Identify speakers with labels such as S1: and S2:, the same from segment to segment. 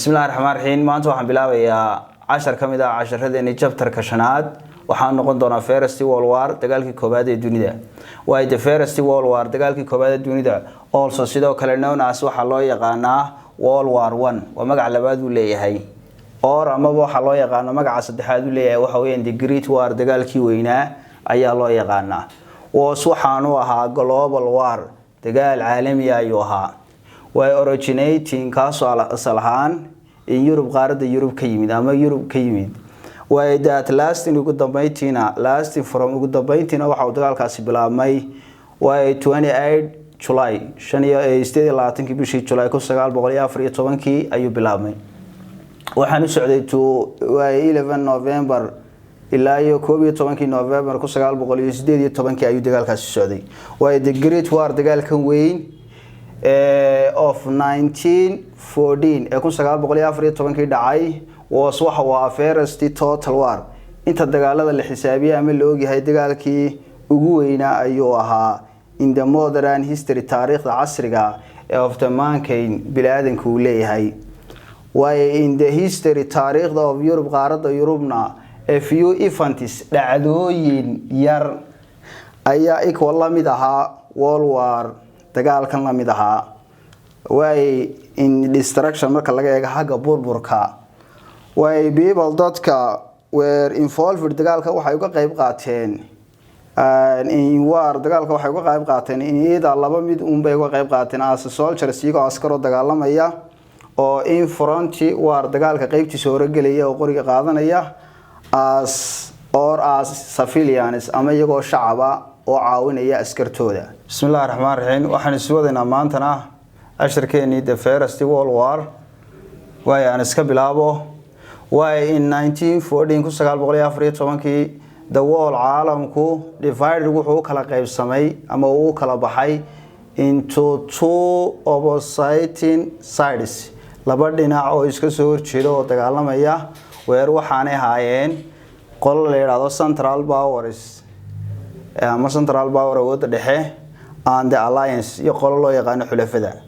S1: Bismillahi raxmaan raxiim. Maanta waxaan bilaabayaa cashar ka mid ah casharadeeni chapterka shanaad. Waxaan noqon doonaa First World War, dagaalkii koobaad ee dunida. Waayo, the First World War, dagaalkii koobaad ee dunida, also sidoo kale known as, waxaa loo yaqaanaa World War One, waa magac labaad uu leeyahay, or amaba waxaa loo yaqaano magaca saddexaad uu leeyahay, waxa weeyaan the Great War, dagaalkii weynaa ayaa loo yaqaanaa. Was, waxaanu ahaa global war, dagaal caalami ayuu ahaa. Way originating, kaasoo asal ahaan in Yurub, qaaradda Yurub ka yimid ama Yurub ka yimid. Way that lasting, ugu dambeyntiina, lasting from, ugu dambeyntiina waxa uu dagaalkaasi bilaabmay way 28 July, 28-kii bishii July 1914-kii ayuu bilaabmay. Waxaan u socday to way 11 November, ilaa iyo 11-kii November 1918-kii ayuu dagaalkaasi socday. Waayo, the Great War, dagaalkan weyn of 1914 ee 1914-kii dhacay, was, waxa uu ahaa first total war, inta dagaalada la xisaabiyey ama la ogyahay dagaalkii ugu weynaa ayuu ahaa, in the modern history, taariikhda casriga ee, of the mankind, bini-aadanka uu leeyahay. Waayo, in the history, taariikhda, of Europe, qaaradda Yurubna, a few events, dhacdooyin yar ayaa equal, la mid ahaa, World War, dagaalkan la mid ahaa, way in destruction, marka laga eego xagga burburka. Way people, dadka, were involved, dagaalka waxay uga qayb qaateen, in war, dagaalka waxay uga qayb qaateen, in iyada laba mid unbay uga qayb qaateen: as soldiers, iyagoo askaroo dagaalamaya oo in front war, dagaalka qeybtiisa horegelaya oo qoriga qaadanaya, as or as civilians, ama iyagoo shacaba oo caawinaya askartooda. Bismillahi raxmaan raxiim. Waxaan isu wadaynaa maantana casharkeenii the First World War. Waayo, aan iska bilaabo. Waayo, in 1914, 1914-kii, the world, caalamku, divided, wuxuu u kala qaybsamay ama uu u kala baxay, into two oppositing sides, laba dhinac oo iska soo horjeeda oo dagaalamaya. Weer, waxaanay ahaayeen qolo la yidhaahdo Central Powers ama Central Power, awoodda dhexe, and the Alliance, iyo qolo loo yaqaano xulafada.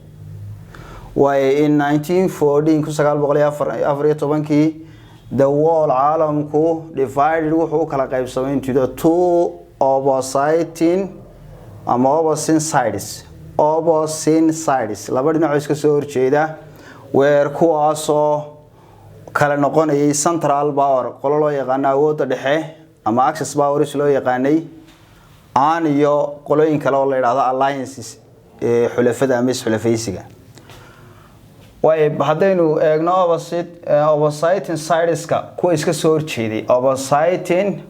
S1: Waayo, in 1914, 1914-kii, the world, caalamku, divided, wuxuu u kala qaybsamay, into the two oppositing ama opposing sides, opposing sides, laba dhinacoo iska soo horjeeda, weer, kuwaasoo kala noqonayay Central Power, qolo loo yaqaano awoodda dhexe ama Axis Powers loo yaqaanay, aan iyo qolooyin kale oo la yidhaahdo Alliances, xulafada ama isxulafaysiga. Waayo, haddaynu eegno opposite oppositing sideska, kuwa iska soo horjeeday, oppositing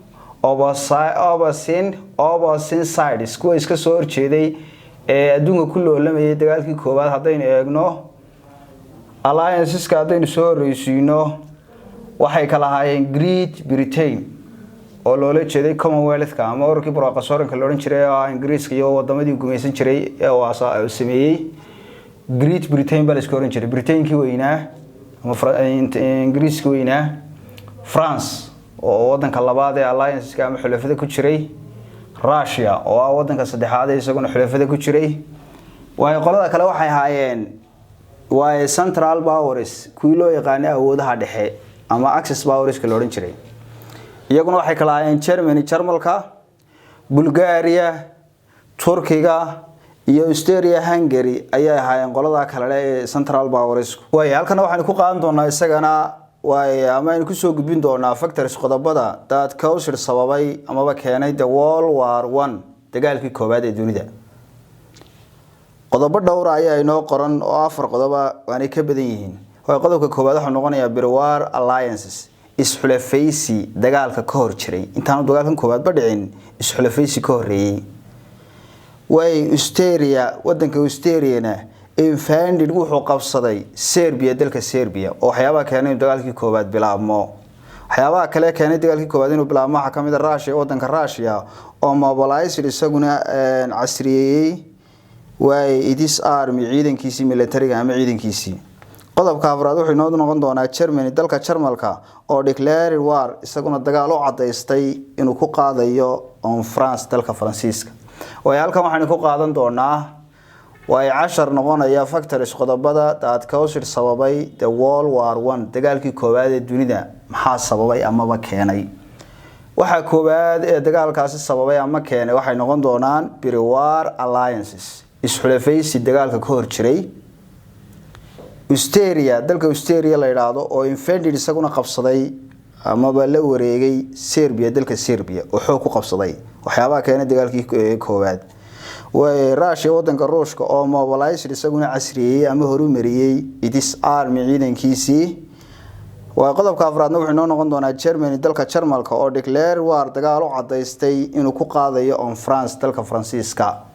S1: opposing opposing sides, kuwa iska soo horjeeday ee adduunka ku loolamayay dagaalkii koowaad, haddaynu eegno allianceska, haddaynu soo horreysiino, waxay kala ahaayeen Great Britain, oo loola jeeday Commonwealthka ama ururkii barwaaqasooranka la odhan jiray oo ah Ingiriiska iyo wadamadii gumaysan jiray ee uu sameeyey. Great Britain baa la iska oran jiray, Britainkii weynaa ama Ingiriiskii weynaa. France, oo wadanka labaad ee allianceska ama xulafada ku jiray. Russia, oo ah wadanka saddexaad ee isaguna xulafada ku jiray. Waayo, qolada kale waxay ahaayeen, waayo, Central Powers, kuwii loo yaqaanay awoodaha dhexe ama Axis Powerska la odhan jiray. Iyaguna waxay kala ahaayeen Germany, Jarmalka, Bulgaria, Turkiga iyo Austria Hungary ayay ahaayeen qolada kale ee Central Powers. Way halkana waxaynu ku qaadan doonaa isagana, way ama aynu kusoo gudbin doonaa, factors, qodobada, that caused, sababay amaba keenay, the World War One, dagaalkii koowaad ee dunida. Qodobo dhowra ayaa inoo qoran oo afar qodoba, waanay ka badan yihiin. Way qodobka koowaad wuxuu noqonayaa prewar alliances, isxulafaysi dagaalka ka hor jiray, intaanu dagaalkan koowaadba dhicin isxulafaysi ka horeeyey. Way Austria, wadanka Austriana, invaded, wuxuu qabsaday Serbia, dalka Serbia, oo waxyaabaha keenay inuu dagaalkii koowaad bilaabmo. Waxyaabaha kale keenay dagaalkii koowaad inuu bilaabmo waxaa kamid ah Russia, wadanka Russia, oo mobilized, isaguna casriyeeyey, waay its army, ciidankiisii militariga ama ciidankiisii. Qodobka afraad wuxuu inoo noqon doonaa Germany, dalka Jarmalka, oo declared war, isaguna dagaal u cadaystay inuu ku qaadayo, on France, dalka Faransiiska. Way halkan waxaynu ku qaadan doonaa Waa cashar noqonaya factors, qodobada, that caused, sababay, the World War One, dagaalkii koowaad ee dunida. Maxaa sababay amaba keenay? Waxaa koowaad ee dagaalkaasi sababay ama keenay waxay noqon doonaan prewar alliances, isxulafaysi dagaalka ka hor jiray. Austria, dalka Austria la yidhaahdo, oo invaded, isaguna qabsaday amaba la wareegay Serbia, dalka Serbia oo xoog ku qabsaday, waxyaabaha keenay dagaalkii koowaad. Russia, wadanka Ruushka, oo mobilized, isaguna casriyeeyey ama horumariyey, its army, ciidankiisii. Waa qodobka afraadna wuxuu inoo noqon doonaa Germany, dalka Jarmalka, oo declare war, dagaal u cadaystay inuu ku qaadayo, on France, dalka Faransiiska.